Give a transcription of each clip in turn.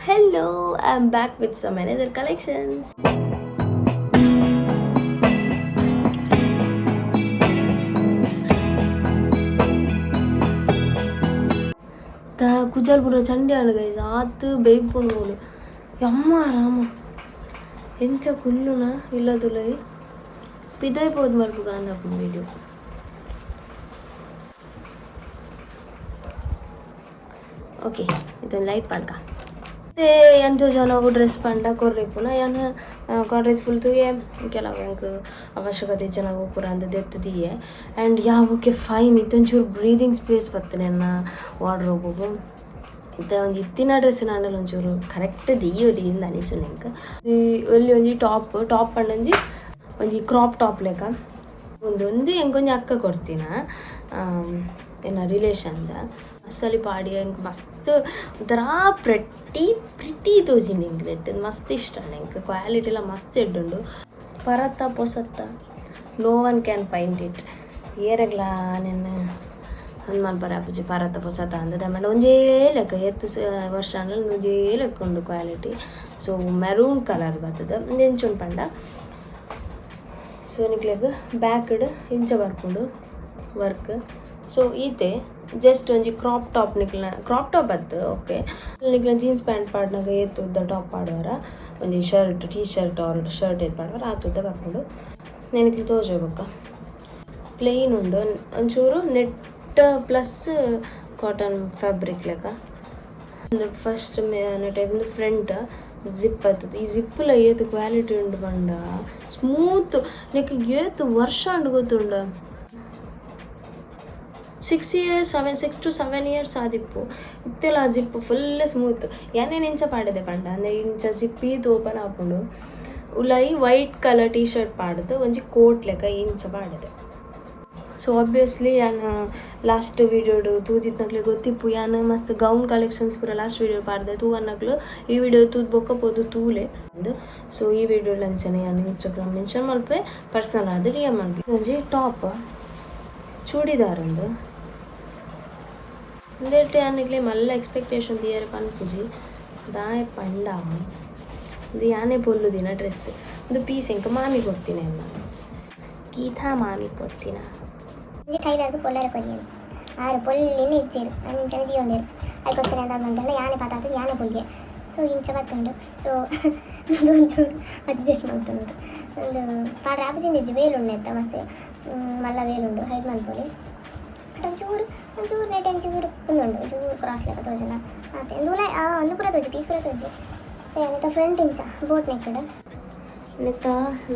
Hello, I am back with some another collections. ಕುಜಲ್ ಪೂರ ಚಂಡಿ ಆಂಡ್ guys, ಆತ್ ಬೇಯ್ಪುಂಡು ಮೂಲು. ಅಮ್ಮ ರಾಮ, ಎಂಚ ಕುಲ್ಲುನ ಇಲ್ಲದುಲೈ ಪಿದಾಯ್ ಪೋದು ಮಲ್ಪುಗ ಅಂದಪ್ಪು ವಿಡಿಯೋ. ಓಕೆ, ಇದೊಂದು ಲೈಟ್ ಪಾಡ್ಕ. ಎಂತ ಜನಗು ಡ್ರೆಸ್ ಪಂಡ ಕೊರ್ರಿಪುನ ಯಾನ್ ಕಾಲೇಜ್ ಫುಲ್ ತೂಯೆ, ಕೆಲವು ಎಂಕ್ ಅವಶ್ಯಕತೆ ಜನಗು ಪೂರ ಅಂದ್ ದೆತ್ತ್ ದೀಯೆ. ಆ್ಯಂಡ್ ಯಾ, ಓಕೆ ಫೈನ್, ಇತ್ತೊಂಚೂರು ಬ್ರೀದಿಂಗ್ ಸ್ಪೇಸ್ ಬತ್ತನೆ ಎನ್ನ ವಾರ್ಡ್ರೋಬುಗು. ಇತ್ತೆ ಒಂಜಿ ಇತ್ತಿನ ಡ್ರೆಸ್ ಆಂಡಲ ಒಂಚೂರು ಕರೆಕ್ಟ್ ದೀಯೊಲಿ ಇಂದ್ ಅನಿಸುಂಡು ಎಂಕ್. ಈ ಒಲ್ಲಿ ಒಂಜಿ ಟಾಪ್, ಟಾಪ್ ಪಂಡ ಒಂಜಿ ಒಂಜಿ ಕ್ರಾಪ್ ಟಾಪ್ ಲೆಕ. ಉಂದೊಂದು ಎಂಕೊಂಜಿ ಅಕ್ಕ ಕೊರ್ತಿನ, ಎನ್ನ ರಿಲೇಷನ್ದ. ಅಸಲಿ ಪಾಡಿ ಎಂಕ್ ಮಸ್ತ್ ಒಂಥರ ಪ್ರೆಟ್ಟಿ ಪ್ರಿಟಿ ತೋಜಿಂಡು ಎಂಕ್. ನೆಟ್ ಮಸ್ತ್ ಇಷ್ಟ ಎಂಕ್, ಕ್ವಾಲಿಟಿ ಎಲ್ಲ ಮಸ್ತ್ ಎಡ್ಡುಂಡು. ಪರತ್ತ ಪೊಸತ್ತ, no one can find it. ಏರೆಗ್ಲಾ ನೆನ್ ಅಂದ್ ಮಲ್ಪರೆ ಆಪುಜಿ ಪರತ್ತ ಪೊಸತ್ತ ಅಂದ್. ದಾಯೆ ಒಂಜೇ ಲೆಕ್ಕ ಏತ್ ವರ್ಷ ಆಂಡಲ ಒಂಜೇ ಲೆಕ್ಕ ಉಂಡು ಕ್ವಾಲಿಟಿ. ಸೊ ಮೆರೂನ್ ಕಲರ್ ಬತ್ತದ. ಉಂದು ಎಂಚ ಉಂಡು ಪಂಡ, ಸೊ ನಿಕ್ಲೆಗ್ ಬ್ಯಾಕ್ಡ್ ಇಂಚ ಬರ್ಪುಂಡು ವರ್ಕ್. ಸೊ ಈತೆ ಜಸ್ಟ್ ಒಂಜಿ ಕ್ರಾಪ್ ಟಾಪ್, ನಿಕ್ಲ್ನ ಕ್ರಾಪ್ ಟಾಪ್ ಅತ್ತ್. ಓಕೆ, ನಿಕ್ಲ್ನ ಜೀನ್ಸ್ ಪ್ಯಾಂಟ್ ಪಾಡ್ನಗ ಏತ್ ಉದ್ದ ಟಾಪ್ ಪಾಡುವರ, ಒಂಜಿ shirt, T shirt or shirt ಏತ್ ಪಾಡುವರ ಆತ್ ಉದ್ದ ಬರ್ಪುಂಡು. ನಿಕ್ಲೆ ತೋಜೆ ಬೊಕ್ಕ. ಪ್ಲೇನ್ ಉಂಡು, ಒಂಚೂರು ನೆಟ್ ಪ್ಲಸ್ ಕಾಟನ್ ಫ್ಯಾಬ್ರಿಕ್ ಲೆಕ್ಕ. ಉಂದು ಫಸ್ಟ್ ಟೈಪ್ ಫ್ರಂಟ್ ಜಿಪ್ ಬತ್ತದ. ಈ ಜಿಪ್ಪುಲ ಏತ್ ಕ್ವಾಲಿಟಿ ಉಂಡು ಪಂಡ, ಸ್ಮೂತ್. ನೆಕ್ ಏತ್ ವರ್ಷ ಉಂಡು ಗೊತ್ತುಂಡ? 6 years, 7, 6 to 7 years ಆದಿಪ್ಪು. ಇತ್ತೆಲ ಆ ಜಿಪ್ ಫುಲ್ ಸ್ಮೂತ್. ಯಾನೇನು ಇಂಚ ಪಾಡದೆ ಪಂಡ, ಅಂದ್ರೆ ಇಂಚ ಜಿಪ್ ಈತ್ ಓಪನ್ ಆಪುಂಡು. ಉಲಾಯಿ ವೈಟ್ ಕಲರ್ ಟೀ ಶರ್ಟ್ ಪಾಡ್ದು ಒಂಜಿ ಕೋಟ್ ಲೆಕ್ಕ ಇಂಚ ಪಾಡದೆ. ಸೊ ಆಬ್ವಿಯಸ್ಲಿ ಯಾನ್ ಲಾಸ್ಟ್ ವೀಡಿಯೋಡು ತೂದಿತ್ನಕ್ಲೆ ಗೊತ್ತಿಪ್ಪು, ಯಾನ್ ಮಸ್ತ್ ಗೌನ್ ಕಲೆಕ್ಷನ್ಸ್ ಪೂರ ಲಾಸ್ಟ್ ವೀಡಿಯೋ ಪಾಡ್ದೆ. ತೂವನ್ನಕ್ಲು ಈ ವಿಡಿಯೋ ತೂದು ಬೊಕ್ಕ ಪೋದು ತೂಲೆ. ಸೊ ಈ ವಿಡಿಯೋ ಅಂಚನೆ ಯಾನ್ ಇನ್ಸ್ಟಾಗ್ರಾಮ್ ಮೆನ್ಷನ್ ಮಲ್ಪೆ, ಪರ್ಸನಲ್ ಆದ್ ಡಿಎಮ್ ಮಲ್ಪೆ. ಒಂಜಿ ಟಾಪ್ ಚೂಡಿದಾರ್ ಉಂದು. ಉಂದೆಟ್ ಯಾನ್ ನಿಕ್ಲೆ ಮಲ್ಲ ಎಕ್ಸ್ಪೆಕ್ಟೇಷನ್ ದೀಯರೆ ಪನ್ಪುಜಿ. ದಾಯೆ ಪಂಡ ಉಂದು ಯಾನೇ ಪೊಲ್ಲುದಿನ ಡ್ರೆಸ್. ಉಂದು ಪೀಸ್ ಎಂಕ್ ಮಾಮಿ ಕೊರ್ತಿನ, ಎನ್ನ ಗೀತಾ ಮಾಮಿ ಕೊರ್ತಿನ. ಒಂಜಿ ಟೈಲರ್ಗ್ ಪೊಲ್ಲರೆ ಕೊರಿಯೆರ್. ಆರ್ ಪೊಲ್ಲಿನ ಇಜ್ಜೆರ್, ಅಂಚನೆ ದೀವೊಂಡೆರ್. ಐಕೋಸ್ಕರ ಎಂದಾದ್ ಮಂತಂಡ ಯಾನೆ ಪಾತಾತ್ ಯಾನೆ ಪೊಲ್ಯೆ. ಸೊ ಇಂಚ ಬತ್ತುಂಡು. ಸೊ ಒಂಚೂರು ಅಡ್ಜಸ್ಟ್ ಮಲ್ತೊಂಡು. ಉಂದು ಪಾಡ್ರೆ ಆಪುಜಿಂದ ಇಜ್ಜಿ, ವೇಲ್ ಉಂಡು ನೆತ್ತ ಮಸ್ತ್ ಮಲ್ಲ ವೇಲ್ ಉಂಡು, ಹೈಡ್ ಮಲ್ಪೊಲಿ. ಬಟ್ ಒಂಚೂರು ಒಂಚೂರು ನೆಟ್ ಒಂಚೂರು ಉಂದುಂಡು, ಒಂಚೂರು ಕ್ರಾಸ್ ಲೆಕ್ಕ ತೋಜುಂಡ ಆತೆ. ಉಂದುಲ ಉಂದು ಪೂರ ತೋಜು, ಪೀಸ್ ಪೂರ ತೋಜಿ. ಸೊ ನೆತ್ತ ಫ್ರಂಟ್ ಇಂಚ ಬೋಟ್ ನೆಕ್ಡ್. ನೆತ್ತ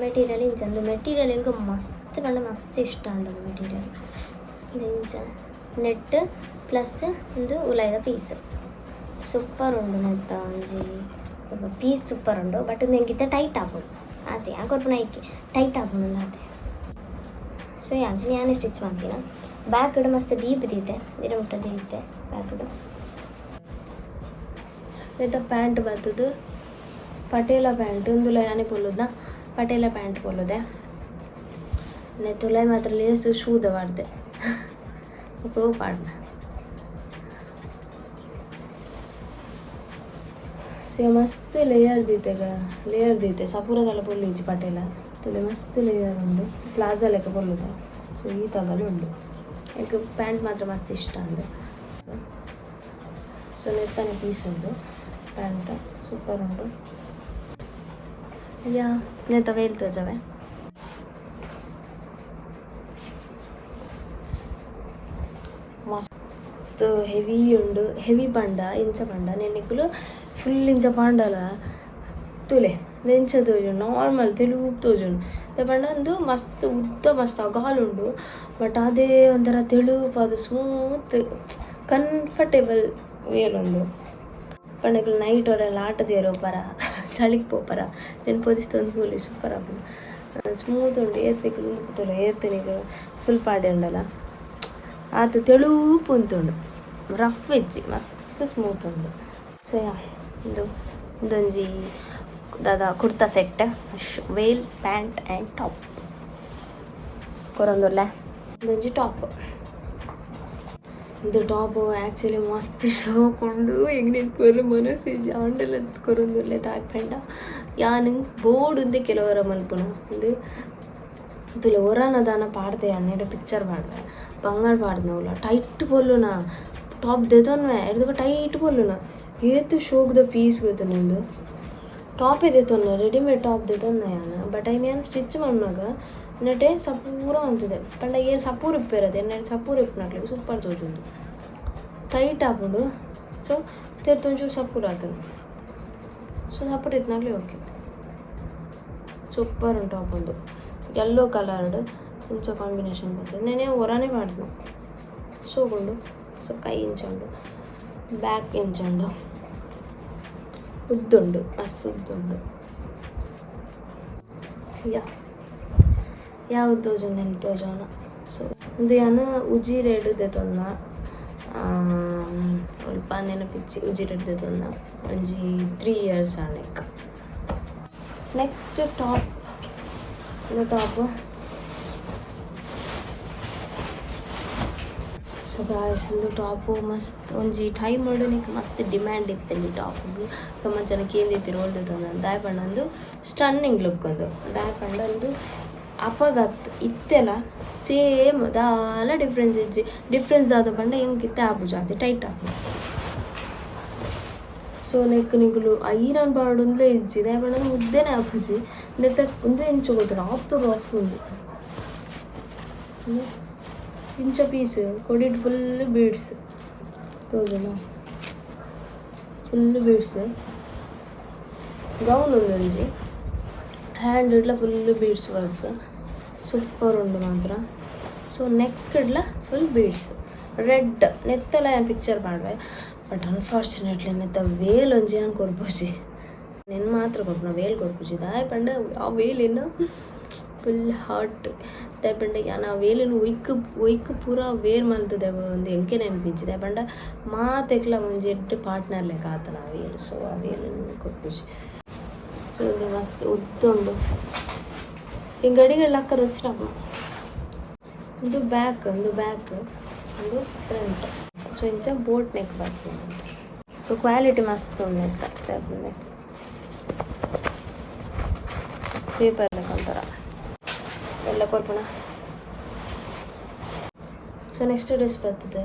ಮೆಟೀರಿಯಲ್ ಇಂಚ. ಉಂದು ಮೆಟೀರಿಯಲ್ ಎಂಕ್ ಮಸ್ತ್ ಪಂಡ ಮಸ್ತ್ ಇಷ್ಟ ಆಂಡ್ ಮೆಟೀರಿಯಲ್. ಇಂಚ ನೆಟ್ ಪ್ಲಸ್ ಉಂದು ಉಲಾಯಿದ ಪೀಸ್ ಸೂಪರ್ ಉಂಡು. ನೆತ್ತ ಒಂಜಿ ಪೀಸ್ ಸೂಪರ್ ಉಂಡು. ಬಟ್ ಉಂದು ಎಂಕ್ ಇತ್ತೆ ಟೈಟ್ ಆಪುಂಡು ಆತೆ. ಯಾನ್ ಕೊರ್ಪುನ ಐಕೆ ಟೈಟ್ ಆಪುಂಡು ಆತೆ. ಸೊ ಯಾನ್ ಯಾನೇ ಸ್ಟಿಚ್ ಮಲ್ತಿನ. ಬ್ಯಾಕ್ಡ್ ಮಸ್ತ್ ಡೀಪ್ ದೀತೆ, ಇರ ಮುಟ್ಟ ದೀತೆ ಬ್ಯಾಕ್ಡ್. ನೆತ್ತ ಪ್ಯಾಂಟ್ ಬತ್ತದು ಪಟೇಲ ಪ್ಯಾಂಟ್. ಉಂದುಲ ಯಾನೆ ಪೊಲ್ಲುದ ಪಟೇಲ ಪ್ಯಾಂಟ್ ಪೊಲ್ಲುದೆ. ನೆತ್ತ ಉಲಾಯಿ ಮಾತ್ರ ಲೇಸ್ ಶೂದ ಪಾಡ್ದೆ, ಉಪಯೋಗ ಪಾಡ್ನ. ಸೇ ಮಸ್ತ್ ಲೇಯರ್ ದೀತೆಗ, ಲೇಯರ್ ದೀತೆ. ಸಪೂರದಲ್ಲ ಪೊಲ್ಲು ಇಜ್ಜಿ ಪಟೇಲ ತುಲೆ, ಮಸ್ತ್ ಲೇಯರ್ ಉಂಡು, ಪ್ಲಾಜಾ ಲೆಕ್ಕ ಪೊಲ್ಲುದ. ಸೊ ಈ ತಗಲು ಉಂಡು. ಎಂಕ್ ಪ್ಯಾಂಟ್ ಮಾತ್ರ ಮಸ್ತ್ ಇಷ್ಟ ಉಂಡು. ಸೊ ನೆತ್ತನೆ ಪೀಸ್ ಉಂಡು, ಪ್ಯಾಂಟ್ ಸೂಪರ್ ಉಂಡು. ಯಾ, ನೆತ್ತ ವೇಲ್ ತೋಜವೆ. ಮಸ್ತ್ ಹೆವಿ ಉಂಡು. ಹೆವಿ ಪಂಡ ಇಂಚ ಪಂಡ, ನೆನ್ನಿಕುಲು ಫುಲ್ ಇಂಚ ಪಾಂಡಲ ತುಲೆ ಎಂಚ ತೋಜುಂಡು, ನಾರ್ಮಲ್ ತೆಲುಗು ತೋಜುಂಡು. ದಾಯೆ ಪಂಡ ಉಂದು ಮಸ್ತ್ ಉದ್ದ, ಮಸ್ತ್ ಅಗಾಲ್ ಉಂಡು. ಬಟ್ ಅದೇ ಒಂಥರ ತೆಳುಪಾದ್ ಸ್ಮೂತ್ ಕಂಫರ್ಟೇಬಲ್ ವೇಲ್ ಉಂಡು. ಪಂಡ ನಿಕುಲು ನೈಟ್ ಒರೆಲ್ಲ ಆಟ ತೂಯೆರೆ ಪೋಪರ, ಚಳಿಕ್ ಪೋಪರ, ನೆನ್ ಪೊದಿಸ್ತೊಂದು ಪೋಲಿ, ಸೂಪರ್ ಆಪುಂಡು. ಸ್ಮೂತ್ ಉಂಡು. ಏತ್ ನಿಕುಲು ಉಂದು ಏತ್ ನಿಕುಲು ಫುಲ್ ಪಾಡೆ ಉಂಡಲ ಆತ್ ತೆಳುಪು ಉಂತುಂಡು, ರಫ್ ಇಜ್ಜಿ, ಮಸ್ತ್ ಸ್ಮೂತ್ ಉಂಡು. ಸೊ ಯಾ, ಉಂದು ಉಂದೊಂಜಿ ದಾದ kurta set, veil, pant and top ಕೊರೊಂದುಲ್ಲೆ. ಉಂದೊಂಜಿ ಟಾಪ್. ಇದು ಟಾಪು ಆ್ಯಕ್ಚುಲಿ ಮಸ್ತ್ ಶೋಕುಂಡು. ಎಂಕ್ ಕೊರು ಮನಸ್ಸು ಆಂಡಲ ಕೊರೊಂದುಲ್ಲೆ. ದಾಯೆ ಯಾನ್ ಬೋಡುಂದೆ ಕೆಲವರ ಮಲ್ಪುನ. ಉಂದು ತೂಲೆ, ಒರಾನ ದಾನ ಪಾಡ್ದೆ ಯಾನ್ ಎಡ್ಡೆ ಪಿಕ್ಚರ್ ಪಾಡ್ವೆ, ಬಂಗಾರ ಪಾಡ್ದನವುಲ. ಟೈಟ್ ಪೊಲ್ಲುನ ಟಾಪ್ ದೆತೊನ್ವೆ, ಎಡ್ದಕ ಟೈಟ್ ಪೊಲ್ಲುನ. ಏತ್ ಶೋಕ್ದ ಪೀಸ್ ಗೊತ್ತುಂಡು. ಉಂದು ಟಾಪೇ ದೆತೊನ್ನ, ರೆಡಿಮೇಡ್ ಟಾಪ್ ದೆತೊನ್ನ ಯಾನ್. ಬಟ್ ಐನ್ ಯಾನ್ ಸ್ಟಿಚ್ ಮಲ್ಪುನಗ ನೆಟೆ ಸಪೂರ ಮಂತುದೆ. ಪಂಡ ಏರ್ ಸಪೂರ ಇಪ್ಪೆರ್, ಎನ್ನ ಸಪೂರ ಇಪ್ಪುನಕ್ಲೆಗ್ ಸೂಪರ್ ತೋಜುಂಡು. ಟೈಟ್ ಆಪುಂಡು, ಸೊ ತಿರ್ತ್ ಒಂಚೂರು ಸಪೂರ ಆತುಂಡು. ಸೊ ಸಪೂರ ಇತ್ತಿನಕ್ಲೆ ಓಕೆ. ಸೂಪರ್ ಉಂಟು ಟಾಪ್. ಉಂದು ಯೆಲ್ಲೋ ಕಲರ್ಡ್ ಇಂಚ ಕಾಂಬಿನೇಷನ್ ಬರ್ತದೆ. ನೆನೆ ಒರನೇ ಪಾಡ್ದನ. ಸೋಕುಂಡು. ಸೊ ಕೈ ಇಂಚ ಉಂಡು, ಬ್ಯಾಕ್ ಇಂಚ ಉಂಡು. ಉದ್ದುಂಡು, ಮಸ್ತ್ ಉದ್ದುಂಡು. ಯಾ, ಯಾವ್ದು ತೋಜುಂಡು ನೆನ್ಪು ತೋಜೋಣ. ಸೊ ಉಂದು ಯಾನ್ ಉಜಿರೆಡ್ ದೆತೊನ್ನ. ಒಲ್ಪ ನೆನಪಿಜ್ಜಿ. ಉಜಿರೆಡ್ ದೆತೊನ್ನ ಒಂಜಿ 3 ಇಯರ್ಸ್ ಆಂಡ್. ನೆಕ್ಸ್ಟ್ ಟಾಪ್, ಇದು ಟಾಪ್. ಸೊ ಗಾಯ್ಸ್, ಇಂದು ಟಾಪು ಮಸ್ತ್. ಒಂಜಿ ಟೈಮ್ ನಿಕ್ ಮಸ್ತ್ ಡಿಮ್ಯಾಂಡ್ ಇತ್ತು ಈ ಟಾಪ್ಗೆ. ತುಂಬ ಜನ ಕೇಂದಿತ್ತೆರ್ ಓಲ್ದು ದಾಯೆ ಪಂಡ ಒಂದು ಸ್ಟನ್ನಿಂಗ್ ಲುಕ್ ಒಂದು. ದಾಯೆ ಪಂಡ ಒಂದು ಅಪಗತ್ ಇತ್ತೆಲ ಸೇಮ್, ದಾಲ ಡಿಫ್ರೆನ್ಸ್ ಇಜ್ಜಿ. ಡಿಫ್ರೆನ್ಸ್ ದಾದ ಪಂಡ ಎಂಕ್ ಇತ್ತೆ ಆಪುಜಿ, ಅತೆ ಟೈಟ್ ಆಪುಂಡು. ಸೊ ನೆಕ್ ನಿಕುಲು ಐರನ್ ಪಾಡೊಂದುಲೇ ಇಜ್ಜಿ. ದಾಯೆ ಪಂಡ ಉದ್ದೆನೆ ಆಪುಜಿ ನೆತ್ತ. ಉಂದು ಎಂಚ ಗೊತ್ತುಂಡು, ಆತ್ ರಫ್ ಉಂದು. ಇಂಚ ಪೀಸ್ ಕೊಡಿಟ್ ಫುಲ್ ಬೀಡ್ಸ್ ತೋಜುಂಡ? Full beads. ಗೌನ್ ಉಂದು ಒಂಜಿ. ಹ್ಯಾಂಡ್ ಇಡ್ಲ ಫುಲ್ ಬೀಡ್ಸ್ ವರ್ಕ್. ಸೂಪರ್ ಉಂಡು ಮಾತ್ರ. ಸೊ ನೆಕ್ ಇಡ್ಲ ಫುಲ್ ಬೀಡ್ಸ್ ರೆಡ್. ನೆತ್ತಲ ಪಿಕ್ಚರ್ ಪಾಡ್ವೆ. ಬಟ್ ಅನ್ಫಾರ್ಚುನೇಟ್ಲಿ ನೆತ್ತ ವೇಲ್ ಒಂಜಿ ಯಾನ್ ಕೊರ್ಪುಜಿ. ನೆನ್ ಮಾತ್ರ ಕೊರ್ಪುನ, ವೇಲ್ ಕೊರ್ಪುಜಿ. ದಾಯೆ ಪಂಡ ಆ ವೇಲ್ ಏನ ಫುಲ್ ಹಾಟ್. ದಾಯೆ ಪಂಡ ಯಾನ್ ಆ ವೇಲನ್ ಒಯ್ಕ್ ಒಯ್ಕ್ ಪೂರ ವೇರ್ ಮಲ್ತುದೆ ಒಂದು ಎಂಕೆ ನೆನಪಿಜ್ಜಿ. ದಾಯೆ ಪಂಡ ಮಾತೆಕ್ಲ ಒಂಜಿ ಎಡ್ಡೆ ಪಾರ್ಟ್ನರ್ ಲೆಕ್ಕ ಆತನ ಆ ವೇಲ್. ಸೊ ಆ ವೇಲ್ ಕೊರ್ಪುಜಿ. ಸೊ ಉಂದು ಮಸ್ತ್ ಉದ್ದುಂಡು. ಎಂಕ್ ಗಡಿಗಳು ಲಕ್ಕ ರಚನೆ. ಉಂದು ಬ್ಯಾಕ್, ಉಂದು ಬ್ಯಾಕ್, ಉಂದು ಫ್ರಂಟ್. ಸೊ ಇಂಚ ಬೋಟ್ ನೆಕ್ ಬರ್ಪುಂಡು. ಸೊ ಕ್ವಾಲಿಟಿ ಮಸ್ತ್ ಉಂಡು. ನೆತ್ತ ಪೇಪರ್ ಲೆಕ್ಕ ಒಂಥರ ಎಲ್ಲ ಕೊರ್ಪುಣ. ಸೊ ನೆಕ್ಸ್ಟ್ ಡ್ರೆಸ್ ಬರ್ತದೆ.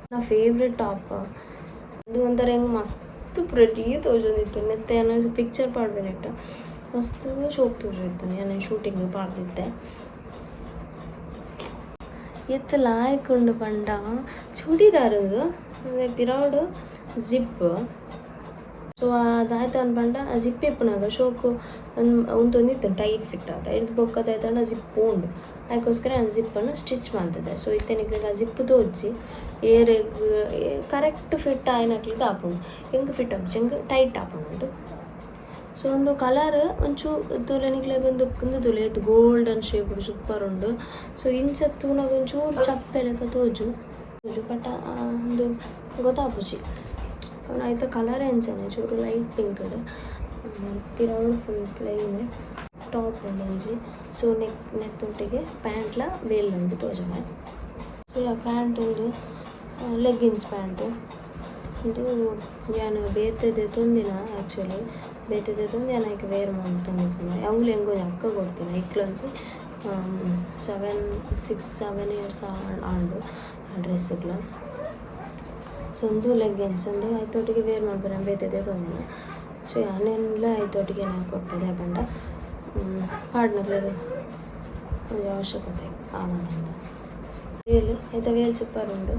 ನನ್ನ ಫೇವ್ರೆಟ್ ಟಾಪ್ ಅದು. ಒಂಥರ ಹೆಂಗೆ ಮಸ್ತ್ ಪ್ರೆಟಿ ತೋಜೊಂದಿತ್ತು. ನೆತ್ತೆ ಯಾನ್ ಪಿಕ್ಚರ್ ಪಾಡ್ವೆ ನೆಟ್. ಮಸ್ತ್ ಶೋಕ್ ತೋಜೊಂದಿತ್ತು. ಯಾನ್ ಶೂಟಿಂಗ್ ಪಾಡ್ದಿತ್ತೆ. ಏತ್ ಲಾಯ್ಕ್ ಉಂಡು ಪಂಡ, ಚೂಡಿದಾರ್ ಉಂದು ಪಿರವುಡು ಜಿಪ್. ಸೊ ದಾಯ್ತ ಪಂಡ ಆ ಜಿಪ್ ಇಪ್ಪುನಗ ಶೋಕು ಉಂತೊಂದಿತ್ತು, ಟೈಟ್ ಫಿಟ್ ಆತ. ಇಡ್ದು ಬೊಕ್ಕ ದಾಯ್ತಂಡ ಜಿಪ್ ಉಂಡು. ಅದಕ್ಕೋಸ್ಕರ ನಾನು ಜಿಪ್ಪನ್ನು ಸ್ಟಿಚ್ ಮಾಡ್ತಿದ್ದೆ. ಸೊ ಇತ್ತೆ ನಿಕ್ಲೆಗ್ ಆ ಜಿಪ್ ತೋಜಿ. ಏರೆಗ್ ಕರೆಕ್ಟ್ ಫಿಟ್ ಆಯ್ನಕ್ಲೆಗ್ ಆಪುಂಡು. ಎಂಕ್ ಫಿಟ್ ಆಪುಜಿ, ಎಂಕ್ ಟೈಟ್ ಆಪುಂಡು. ಸೊ ಒಂದು ಕಲರ್ ಒಂಚೂ ತೂಲೆ ನಿಕ್ಲೆಗ್. ಒಂದು ಉಂದು ತೂಲೆ, ಗೋಲ್ಡನ್ ಶೇಪ್, ಸೂಪರ್ ಉಂಡು. ಸೊ ಇಂಚ ತೂನಗ ಒಂಚೂರು ಚಪ್ಪೆ ಲೆಕ್ಕ ತೋಜು ತೋಜು, ಬಟ್ ಒಂದು ಗೊತ್ತಾಪುಜಿ. ಐತ ಕಲರ್ ಎಂಚನೆ ಚೂರು ಲೈಟ್ ಪಿಂಕ್. ಪಿರವುಡು ಫುಲ್ ಪ್ಲೈನ್ ಟಾಪ್ ಉಂಡು ಒಂಜಿ. ಸೊ ನೆಕ್ ನೆತ್ತೊಟ್ಟಿಗೆ ಪ್ಯಾಂಟ್ಲ ವೇಲ್ ಉಂಡು, ತೋಜವೆ. ಸೊ ಆ ಪ್ಯಾಂಟ್ ಉಂದು ಲೆಗ್ಗಿನ್ಸ್ ಪ್ಯಾಂಟ್. ಉಂದು ಯಾನ್ ಬೇತೆ ದೆತೊಂದಿನ, ಆ್ಯಕ್ಚುಲಿ ಬೇತೆ ದೆತೊಂದು ಯಾನ್ ಐಕ್ ವೇರ್ ಮಂತೊಂದಿಪ್ಪುನ. ಅವ್ಲು ಎಂಕ್ ಒಂಜಿ ಅಕ್ಕ ಕೊಡ್ತಿನ. ಐಕ್ಲೊಂಜಿ 7, 6, 7 ಇಯರ್ಸ್ ಆಂಡ್ ಆ ಡ್ರೆಸ್ಸ್ಗ್ಲ. ಸೊ ಉಂದು ಲೆಗ್ಗಿನ್ಸ್. ಉಂದು ಐತೊಟ್ಟಿಗೆ ವೇರ್ ಮಲ್ಪೆರೆ ಬೇತೆ ದೆತೊಂದಿನ. ಸೊ ಯಾನೆನ್ಲ ಐತೊಟ್ಟಿಗೆ ಕೊರ್ಪೆ. ದಾಯೆ ಪಂಡ ಪಾಡ್ನಕ್ಲೆಗ್ ಒಂಜಿ ಅವಶ್ಯಕತೆ ಆವೊಂದುಂಡು. ವೇಲ್, ಐತ ವೇಲ್ ಸೂಪರ್ ಉಂಡು.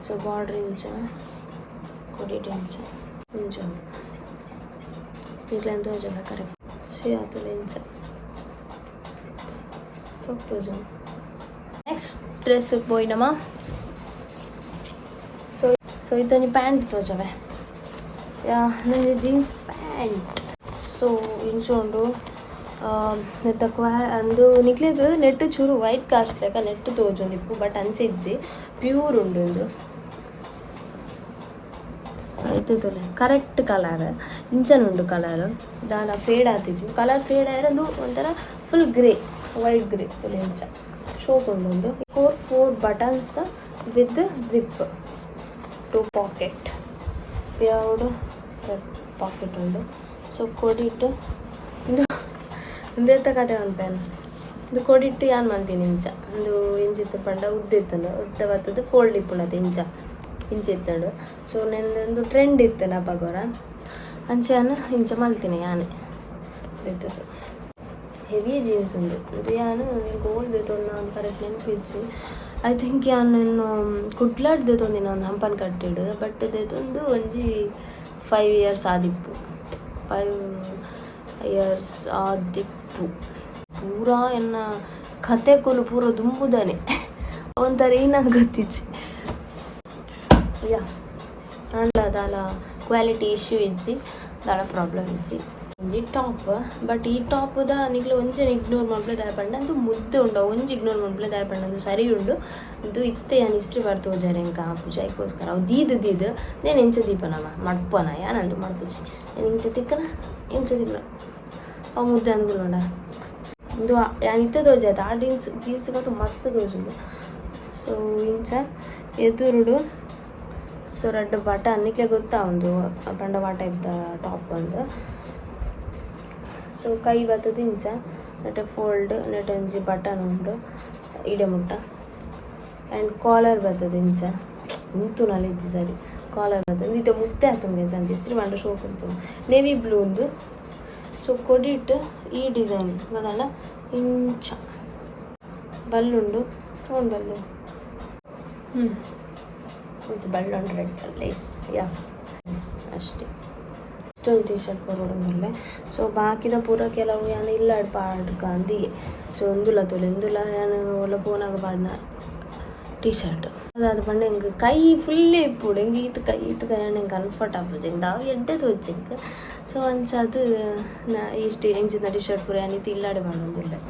ಸೊ ಬಾರ್ಡ್ರ್ ಇಂಚ, ಕೊಡಿಟ್ ಇಂಚ, ಇಂಚ ಉಂಡು. ನಿಕ್ಲೆನ್ ತೋಜುಂಡ ಕರೆಕ್ಟ್? ಸೊ ಆತುಲ ಇಂಚ ಸೋಕ್ ತೋಜುಂಡು. ನೆಕ್ಸ್ಟ್ ಡ್ರೆಸ್ ಪೋಯಿನಮ. So so ಇತ್ತೊಂಜಿ pant ತೋಜವೆ. ಒಂಜಿ ಜೀನ್ಸ್ ಪ್ಯಾಂಟ್. ಸೊ ಇಂಚ ಉಂಡು ನೆತ್ತ ಕ್ವಾ. ಅಂದು ನಿಕ್ಲೆಗ್ ನೆಟ್ ಚೂರು ವೈಟ್ ಕಾಸ್ಟ್ ಲೆಕ್ಕ ನೆಟ್ ತೋಜೊಂದಿಪ್ಪು, ಬಟ್ ಅಂಚ ಇಜ್ಜಿ, ಪ್ಯೂರ್ ಉಂಡು ಉಂದು. ಐತೆ ತೂಲೆ, ಕರೆಕ್ಟ್ ಕಲರ್ ಇಂಚನ ಉಂಡು. ಕಲರ್ ದಾಲ ಫೇಡ್ ಆತಿಜ್ಜಿ. ಕಲರ್ ಫೇಡ್ ಆಯ್ರೆ ಅದು ಒಂಥರ ಫುಲ್ ಗ್ರೇ, ವೈಟ್ ಗ್ರೇ. ತೂಲೆ, ಇಂಚ ಶೋಕ್ ಉಂಡು. ಒಂದು four four buttons. With zip two pocket ಪಿರವುಡು pocket ಉಂಡು. ಸೊ ಕೊಡಿಟ್ ಇಂದು ಉಂದೆತ್ತ ಕತೆ ಪನ್ಪೇನು. ಇಂದು ಕೊಡಿಟ್ಟು ಯಾನ್ ಮಲ್ತೀನಿ ಇಂಚ. ಉಂದು ಇಂಚಿತ್ತು ಪಂಡ ಉದ್ದ ಇತ್ತುಂಡು, ಉದ್ದ ಬತ್ತದು ಫೋಲ್ಡ್ ಇಪ್ಪುಂಡತೆ ಇಂಚ ಇಂಚ ಇತ್ತುಂಡು. ಸೊ ನೆಂದೊಂದು ಟ್ರೆಂಡ್ ಇತ್ತುಂಡು ಅಪಗೋರ, ಅಂಚ ಯಾನ್ ಇಂಚ ಮಲ್ತೀನಿ ಯಾನೆ. ಇತ್ತದು ಹೆವಿ ಜೀನ್ಸ್ ಉಂದು. ಉಂದು ಯಾನ್ ಗೋಲ್ಡ್ ದೆತೊಂದು ನಾನು ಕರೆಕ್ಟ್ ನೆನಪಿಜ್ಜಿ. I think ಯಾನ್ ಕುಡ್ಲಾಡ್ ದೆತೊಂದಿನ ಒಂದು ಹಂಪನ್ ಕಟ್ಟೆಡ್. ಬಟ್ ದೆತೊಂದು ಒಂಜಿ 5 ಇಯರ್ಸ್ ಆದಿಪ್ಪು, 5 ಇಯರ್ಸ್ ಆದಿಪ್ಪು. ಪೂರಾ ಎನ್ನ ಕತೆ ಕೊಲು ಪೂರ ದುಂಬುದಾನೆ ಒಂಥರ ಏನಂತ ಗೊತ್ತಿಜ್ಜಿ. ಯಾ, ಆಂಡ ದಾಲ ಕ್ವಾಲಿಟಿ ಇಶ್ಯೂ ಇಜ್ಜಿ, ದಾಲ ಪ್ರಾಬ್ಲಮ್ ಇಜ್ಜಿ. ಒಂಜಿ ಟಾಪ್, ಬಟ್ ಈ ಟಾಪುದ ನಿಕ್ಲು ಒಂಜೆನ್ ಇಗ್ನೋರ್ ಮಲ್ಪುಲೆ, ದಾಯೆ ಪಂಡ ಅಂದು ಮುದ್ದೆ ಉಂಡು. ಒಂಜಿ ಇಗ್ನೋರ್ ಮಲ್ಪುಲೆ, ದಾಯೆ ಪಂಡ ಅಂದು ಸರಿ ಉಂಡು. ಇದು ಇತ್ತೆ ಯಾನ್ ಇಸ್ತ್ರಿ ಪಾಡ್ ತೋಜಾರೆ ಎಂಕ್ ಆಪುಜಿ, ಐಕೋಸ್ಕರ ಅವು ದೀದ್ ದೀದ್ ನೇನ್ ಎಂಚ ದೀಪನವ ಮಡ್ಪನ ಯಾನಂದು ಮಡ್ಪುಜಿ. ಇಂಚ ತಿಕ್ಕನ ಇಂಚ ತಿಕ್ಕನ ಅವು ಮುದ್ದೆ ಅಂದ್ಕೊಳ್ಳೋಣ. ಇಂದು ಯಾನ್ ಇತ್ತೆ ತೋಜಾಯ್ತು. ಆ ಜೀನ್ಸ್ ಜೀನ್ಸ್ ಮಸ್ತ್ ತೋಜುಂಡು. ಸೊ ಇಂಚ ಎದುರುಡು. ಸೊ ರಡ್ಡ್ ಬಟನ್. ನಿಕ್ಲೆ ಗೊತ್ತಾ ಉಂದು ಪಂಡ ವಾ ಟೈಪ್ the top ಅಂದ್. ಸೊ ಕೈ ಬತ್ತದ ಇಂಚ ನೆಟೆ ಫೋಲ್ಡ್, ನೆಟೆ ಒಂಜಿ ಬಟನ್ ಉಂಡು ಇಡೆ ಮುಟ್ಟ. ಆ್ಯಂಡ್ ಕಾಲರ್ ಬರ್ತದೆ ಇಂಚ. ಉಂತುನಲ್ಲ ಇಜ್ಜಿ, ಸರಿ, ಕಾಲರ್ ಬರ್ತದೆ. ಇತ್ತೆ ಮುತ್ತೆ ಆತುಂಡು ಸಂಚ ಇಸ್ತ್ರಿ ಪಂಡ ಶೋಕ್ ಉಂತು. ನೇವಿ ಬ್ಲೂ ಉಂದು. ಸೊ ಕೊಡಿಟ್ ಈ ಡಿಸೈನ್ ಗೊತ್ತಲ್ಲ, ಇಂಚ ಬಲ್ಲುಂಡು. ತಗೊಂಡು ಬಲ್ಲು ಇಂಚ ಬಳ್ಳುಂಡು, ರೆಡ್ ಲೇಸ್. ಯಾ, ಅಷ್ಟೇ. ಇಷ್ಟೊಂದು ಟಿ ಶರ್ಟ್ ಕೊರೊಡೊಂದುಲ್ಲೆ. ಸೊ ಬಾಕಿದ ಪೂರ ಕೆಲವು ಯಾನ್ ಇಲ್ಲಡ್ ಪಾಡ್ಕ ಅಂದಿಗೆ. ಸೊ ಒಂದುಲ ತೋಲೆ, ಇಂದುಲ ಯಾನ್ ಒಲ್ಲ ಪೋನಾಗ ಪಾಡ್ನ ಟಿ ಶರ್ಟ್. ಅದಾದ ಪಂಡ ಎಂಕ್ ಕೈ ಫುಲ್ ಇಪ್ಪುಡು. ಎಂಕ್ ಈತ್ ಕೈ ಈತ್ ಕೈ ಆಂಡ ಎಂಕ್ ಕಂಫರ್ಟ್ ಆಪುಜಿ. ಎಂಕ್ ದಾವ ಎಡ್ಡೆ ತೋಜಿ ಎಂಕ್. ಸೊ ಅಂಚಾದ್ ನಾ ಇಷ್ಟು ಇಂಚಿನ ಟಿ ಶರ್ಟ್ ಪೂರ ಯಾನ್ ಇತ್ತೆ ಇಲ್ಲಡೆ ಪಾಡೊಂದುಲ್ಲೆ.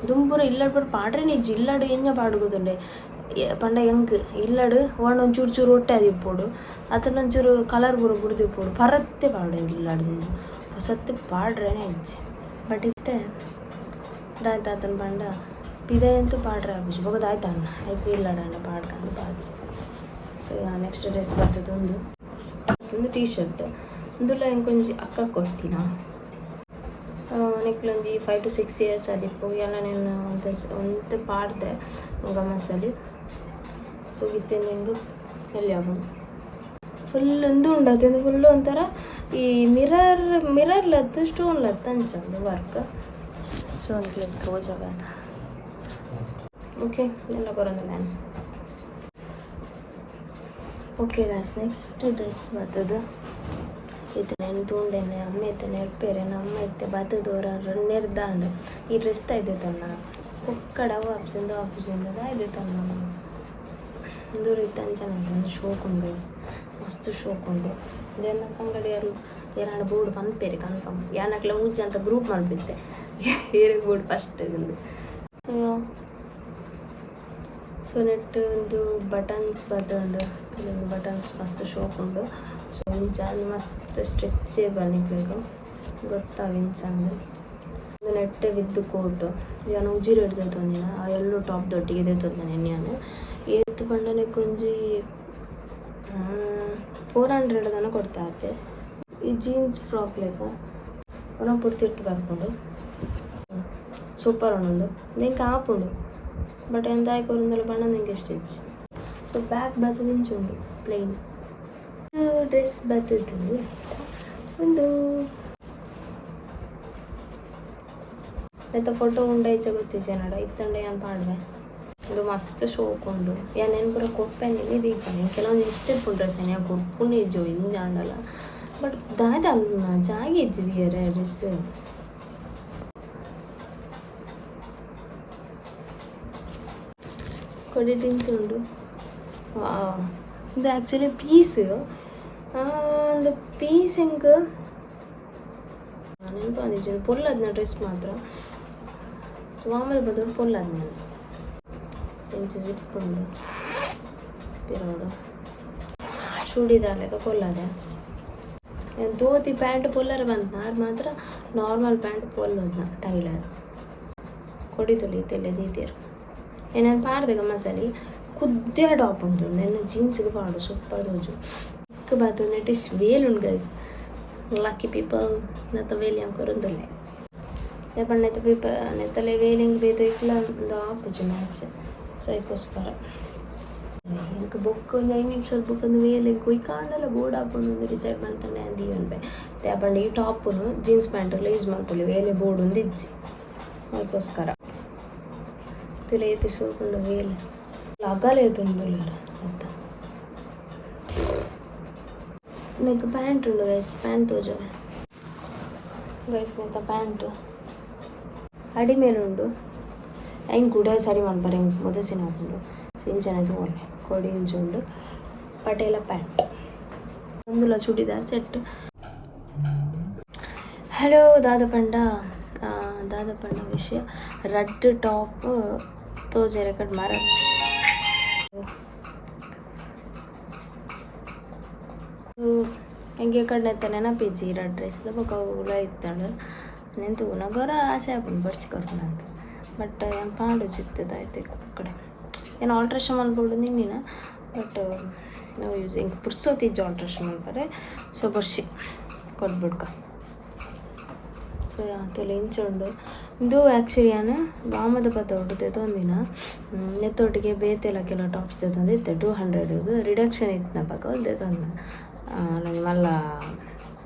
ದುಂಬು ಪೂರ ಇಲ್ಲಡ್ ಪೂರ ಪಾಡ್ರೆನೆ ಇಜ್ಜಿ. ಇಲ್ಲಡ್ ಎಂಚ ಪಾಡುಗೊತ್ತುಂಡೆ ಪಂಡ ಎಂಕ್ ಇಲ್ಲಡ್ ಒಣ ಒಂಚೂರು ಚೂರು ಒಟ್ಟೆ ಆದಿಪ್ಪೊಡು, ಅತ್ತಂಡ ಒಂಚೂರು ಕಲರ್ ಪೂರ ಬುಡ್ದಿಪ್ಪೊಡು, ಪರತ್ತೆ ಪಾಡು ಎಂಕ್ ಇಲ್ಲಡ್. ದುಂಬು ಪೊಸತ್ತೆ ಪಾಡ್ರೆನೆ ಇಜ್ಜಿ. ಬಟ್ ಇತ್ತೆ ದಾಯ್ತ ಆತನ ಪಂಡ ಪಿದಯಂತೂ ಪಾಡ್ರೆ ಆಪುಜಿ. ಬೊಕ ದಾಯ್ತ ಅಣ್ಣ ಐಕ್ ಇಲ್ಲಡಂಡ ಪಾಡ್ಕಂದು ಪಾಡ್. ಸೊ ನೆಕ್ಸ್ಟ್ ಡ್ರೆಸ್ ಬರ್ತದೆ ಒಂದು ಒಂದು ಟೀ ಶರ್ಟ್. ಉಂದುಲ ಎಂಕೊಂಜಿ ಅಕ್ಕ ಕೊಡ್ತೀನ. ನೆಕ್ಲೊಂಜಿ 5 ಟು 6 ಇಯರ್ಸ್ ಆದಿಪ್ಪು. ಎಲ್ಲ నేను ಒಂತೆ ಒಂತೆ ಪಾಡ್ದೆ ಗಮಸಲಿ. ಸೊ ಇತ್ತೆ ಎಂಕ್ ಎಲ್ಲಿ ಆಪುಂಡು ಫುಲ್ ಉಂದು ಉಂಡು ಅದು ಫುಲ್ ಒಂಥರ ಈ ಮಿರರ್ ಮಿರರ್ ಲತ್ತು ಸ್ಟೋನ್ ಲತ್ತು ಅಂಚ ಒಂದು ವರ್ಕ್. ಸೊ ನಿಕ್ಲೆಗ್ ತೋಜವೆ. ಓಕೆ, ಎಲ್ಲ ಕೊರೊಂದು man. Okay guys, next dress ಬರ್ತದೆ. ಇತ್ತೆ ತೂಂಡೆನೆ ಅಮ್ಮ ಇತ್ತೆ ನೆರ್ಪೇರೆ. ನಮ್ಮ ಇತ್ತೆ ಬತ್ತದೋರ ನೆರ್ದಾಂಡ್. ಈ ಡ್ರೆಸ್ ಇದೆ ತನ್ನ ಕೊಕ್ಕಡ ಅವು ಆಪ್ಷನ್ ಆಪ್ಷನ್ ಇದೆ ತನ್ನ. ಇಂದೂರು ಇತ್ತೆ ಅಂಚನೆ ಒಂದು ಶೋಕ್ ಉಂಡು ಗೈಸ್, ಮಸ್ತ್ ಶೋಕ್ ಉಂಡು. ಇದೆಲ್ಲ ಸಂಗಡಿ ಯಾರು ಏನಾಂಡ ಬೋರ್ಡ್ ಪನ್ಪೇರೆ ಕನ್ಫರ್ಮ್. ಯಾನಕ್ಲ ಮುಂಚೆ ಅಂತ ಗ್ರೂಪ್ ಮಲ್ಪಿತ್ತೆ, ಏರೆಗ್ ಬೋರ್ಡ್ ಫಸ್ಟ್ ಇಂದು. ಸೊ ನೆಟ್ ಒಂದು ಬಟನ್ಸ್ ಬತ್ತುಂಡು, ಕೆಲವೊಂದು ಬಟನ್ಸ್. ಮಸ್ತ್ ಶೋಕ್ ಉಂಡು. ಸೊ ಇಂಚ ಮಸ್ತ್ ಸ್ಟ್ರೆಚೇಬಲ್, ನಿಕ್ಲೆಗ್ ಗೊತ್ತಾವ್ ಇಂಚ ಅಂದ್. ಒಂದು ನೆಟ್ಟೆ ವಿತ್ ಕೋಟ್. ಯಾನ್ ಉಜಿರೆಡ್ ದೆತೊಂದಿನ, ಆ ಎಲ್ಲೋ ಟಾಪ್ ದೊಟ್ಟಿಗೆ ದೆತೊಂದಿನ ಯಾನ್. ಏತ್ ಪಂಡ ನೆಕ್ಕೊಂಜಿ 400 ದನ ಕೊಡ್ತಾ ಆತೆ. ಈ ಜೀನ್ಸ್ ಫ್ರಾಕ್ ಲೆಕ್ಕ ಒನ ಪುಡ್ತಿರ್ತು ಬರ್ಪುಂಡು. ಸೂಪರ್ ಉಂಡು, ಎಂಕ್ ಆಪುಂಡು. ಬಟ್ ಎಂತ ಕೊರೊಂದುಲ್ಲ ಪಂಡ ಎಂಕ್ ಇಷ್ಟ ಇಜ್ಜಿ. ಸೊ ಬ್ಯಾಕ್ ಬತ್ತದ ಇಂಚ ಉಂಡು. ಪ್ಲೇನ್ ಡ್ರೆಸ್ ಬತ್ತದು ಒಂದು. ಐತ ಫೋಟೋ ಉಂಡ ಇಜ್ಜ ಗೊತ್ತಿಜ್ಜಿ ನಡ. ಇತ್ತಂಡ ಯಾನ್ ಪಾಡ್ವೆ. ಉಂದು ಮಸ್ತ್ ಶೋಕ್ ಉಂಡು. ಯಾನ್ ಏನ್ ಪೂರ ಕೊರ್ಪೆನೆ ದೀಚನೆ. ಕೆಲವೊಂದು ಇಷ್ಟ ಇಪ್ಪುಂಡು ಡ್ರೆಸ್ ಯಾನ್ ಕೊರ್ಪುಂಡು ಇಜ್ಜೋ ಇಂಜ ಆಂಡಲ. ಬಟ್ ದಾದ ಅಲ್ಲ ಜಾಗೆ ಇಜ್ಜಿ ದಿಯರೆ ಡ್ರೆಸ್. ಕೊಡಿಟ್ ಉಂಡು. ವಾವ್, ಇದು ಆ್ಯಕ್ಚುಲಿ ಪೀಸ್ ಒಂದು ಪೀಸ್ ಎಂಕ್ ನೆನಪು. ಪೊಲ್ಲದ್ನ ಡ್ರೆಸ್ ಮಾತ್ರ. ಸೊ ಆಮೇಲೆ ಬದಲು ಪೊಲ್ಲದ್ನ ಇಂಚ ಜಿಪ್ ಉಂಡು ಪಿರೋಡು. ಚೂಡಿದಾರ್ ಲೆಕ್ಕ ಪೊಲ್ಲದೆ. ಧೋತಿ ಪ್ಯಾಂಟ್ ಪೊಲ್ಲರ ಬಂತ ಅದು ಮಾತ್ರ. ನಾರ್ಮಲ್ ಪ್ಯಾಂಟ್ ಪೊಲ್ಲದ್ನ ಟೈಲರ್ ಕೊಡಿ ತುಳಿ ತೆಲ್ಲೆ ದೀತೀರ್. ಏನೇನು ಪಾಡ್ದೆ ಗಮಸಲಿ. ಕುದ್ದೆ ಟಾಪ್ ಉಂಟು ನೆನ್ನ ಜೀನ್ಸ್ಗೆ ಪಾಡು ಸೂಪರ್ ತೋಜು ಬಾತು ನೆಟ್ ವೇಲ್ ಉಂಡು ಗೈಸ್. ಲಕ್ಕಿ ಪೀಪಲ್. ನೆತ್ತ ವೇಲ್ ಎಂಕ್ ಕೊರೊಂದುಲ್ಲೆ. ಪಂಡ ನೆತ್ತ ಪೀಪ ನೆತ್ತಲೆ ವೇಲಿಂಗ್ ಬೇತೆ ಇಕ್ಲ ಉಂದು ಆಪುಜಿ ಮ್ಯಾಚ್. ಸೊ ಐಕೋಸ್ಕರ ಎಂಕ್ ಬೊಕ್ಕ ಒಂಜಿ 5 ನಿಮಿಷ ಬೊಕ್ಕ ಒಂದು ವೇಲ್ ಎಂಕ್ ಒಯ್ಕಾಂಡಲ ಬೋಡಾಪುಂಡು ಒಂದು ಡಿಸೈಡ್ ಮಲ್ತಂಡೆ ದೀವನ್ಬೆ. ಪಂಡ ಈ ಟಾಪುನು ಜೀನ್ಸ್ ಪ್ಯಾಂಟ್ ಯೂಸ್ ಮಲ್ಪೊಲಿ, ವೇಲೆ ಬೋಡು ಒಂದು ಇಜ್ಜಿ. ಅದಕ್ಕೋಸ್ಕರ ತೂಲೆ ಏತ್ ಶೋಕುಂಡು ವೇಲ್. ಅಗಲ ಏತುಂಡುಲ್ಲೆರ್ ಅತ್ತ. ನೆಕ್ ಪ್ಯಾಂಟ್ ಉಂಡು ಗೈಸ್, ಪ್ಯಾಂಟ್ ತೋಜವೆ ಗೈಸ್. ನೆತ್ತ ಪ್ಯಾಂಟ್ ಅಡಿಮೇಲೆ ಉಂಡು. ಐನ್ ಕೂಡ ಸರಿ ಮನ್ಪರೆ ಎಂಕ್ ಮೊದಸಿನ ಆಪುಂಡು. ಸೊ ಇಂಚನೆ ತೂವೊಲಿ. ಕೊಡಿ ಇಂಚ ಉಂಡು, ಪಟೇಲ ಪ್ಯಾಂಟ್ ಒಂದುಲ ಚೂಡಿದಾರ್ ಸೆಟ್. ಹಲೋ, ದಾದ ಪಂಡ, ದಾದ ಪಂಡ ವಿಷಯ, ರಡ್ಡ್ ಟಾಪ್ ತೋಜೆರೆ ಕಡ್ ಮರ. ಎಂಕೆ ಕಡೆ ನೆನಪಿಜ್ಜಿ ರಡ್ಡ್ ಡ್ರೆಸ್ ಬೊಕ ಅವುಲ ಇತ್ತಂಡ್. ನೆನ್ ತೂನಗ ಆಸೆ ಆಪುಂಡು ಬೊರ್ಚಿ ಕೊರ್ಪುನಂತ, ಬಟ್ ಯಾನ್ ಪಾಡುಜಿ ಇತ್ತದ ಆಯ್ತು ಕಡೆ. ಏನು ಆಲ್ಟ್ರೇಷನ್ ಮಲ್ಪೊಡು ನಿನ್ನಿನ, ಬಟ್ ನೋ ಯೂಸ್. ಎಂಕ್ ಪುರ್ಸೊತ್ತು ಇಜ್ಜಿ ಆಲ್ಟ್ರೇಷನ್ ಮಲ್ಪರೆ. ಸೊ ಬೊರ್ಚಿ, ಕೊರ್ಬುಡ್ಕ. ಸೊ ತೂಲೆ, ಇಂಚ ಉಂಡು ಇಂದು. ಆ್ಯಕ್ಚುಲಿ ಯಾನ್ ಬಾಮದ ಪತ್ತೊಡು ದೆತೊಂದಿನ. ನೆತ್ತೊಟ್ಟಿಗೆ ಬೇತೆಲ ಕೆಲವು ಟಾಪ್ಸ್ ದೆತೊಂದಿತ್ತೆ. 200 ರಿಡಕ್ಷನ್ ಇತ್ತಿನಪಗ ಅವ್ಲು ದೆತೊಂದ. ಅಲ್ಲೊಂಜಿ ಮಲ್ಲ